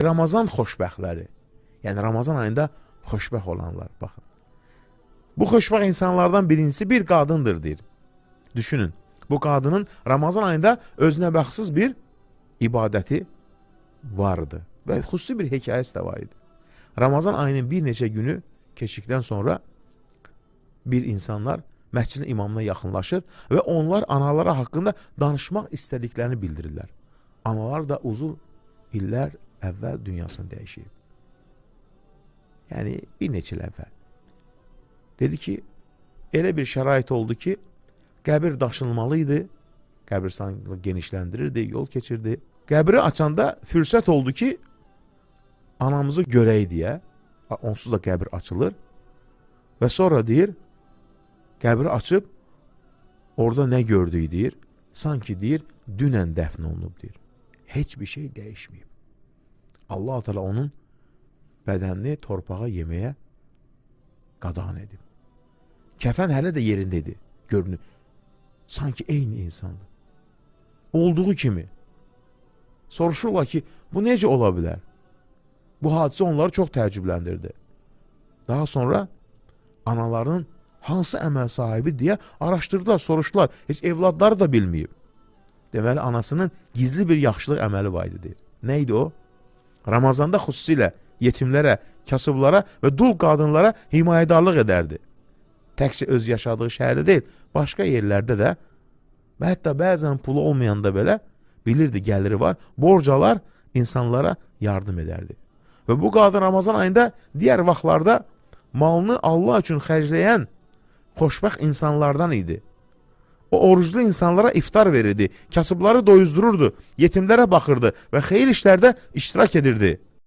Ramazan xoşbəxtləri, yəni Ramazan ayında xoşbəxt olanlar, baxın. Bu xoşbəxt insanlardan birincisi bir qadındır, deyir. Düşünün, bu qadının Ramazan ayında özünə bəxtsiz bir ibadəti vardı və xüsusi bir hekayəsi də var idi. Ramazan ayının bir neçə günü keçdikdən sonra bir insanlar məscidin imamına yaxınlaşır və onlar anaları haqqında danışmaq istədiklərini bildirirlər. Analar da uzun illər əvvəl dünyasını dəyişib. Yəni bir neçə il əvvəl. Dedi ki, elə bir şərait oldu ki, qəbir daşınmalı idi, qəbirstanlığı genişləndirirdi, yol keçirdi. Qəbri açanda fürsət oldu ki, anamızı görək deyə, onsuz da qəbir açılır və sonra deyir, qəbri açıb, orada nə gördüyü deyir, sanki deyir, dünən dəfn olunub deyir. Heç bir şey dəyişməyib. Allah-u Teala onun bədənini torpağa yeməyə qadağan edib. Kəfən hələ də yerində idi, görünür. Sanki eyni insandır. Olduğu kimi. Soruşurlar ki, bu necə ola bilər? Bu hadisə onları çox təəccübləndirdi. Daha sonra analarının hansı əməl sahibi deyə araşdırdılar, soruşdular. Heç evladları da bilməyib. Deməli, anasının gizli bir yaxşılıq əməli var idi, deyir. Nə idi o? Ramazanda xüsusilə yetimlərə, kasıblara və dul qadınlara himayədarlıq edərdi. Təkcə öz yaşadığı şəhərdə deyil, başqa yerlərdə də və hətta bəzən pulu olmayanda belə bilirdi, gəliri var, borc alar, insanlara yardım edərdi. Və bu qadın Ramazan ayında digər vaxtlarda malını Allah üçün xərcləyən xoşbəxt insanlardan idi. O oruclu insanlara iftar verirdi, kasıbları doyuzdururdu, yetimlərə baxırdı və xeyir işlərdə iştirak edirdi.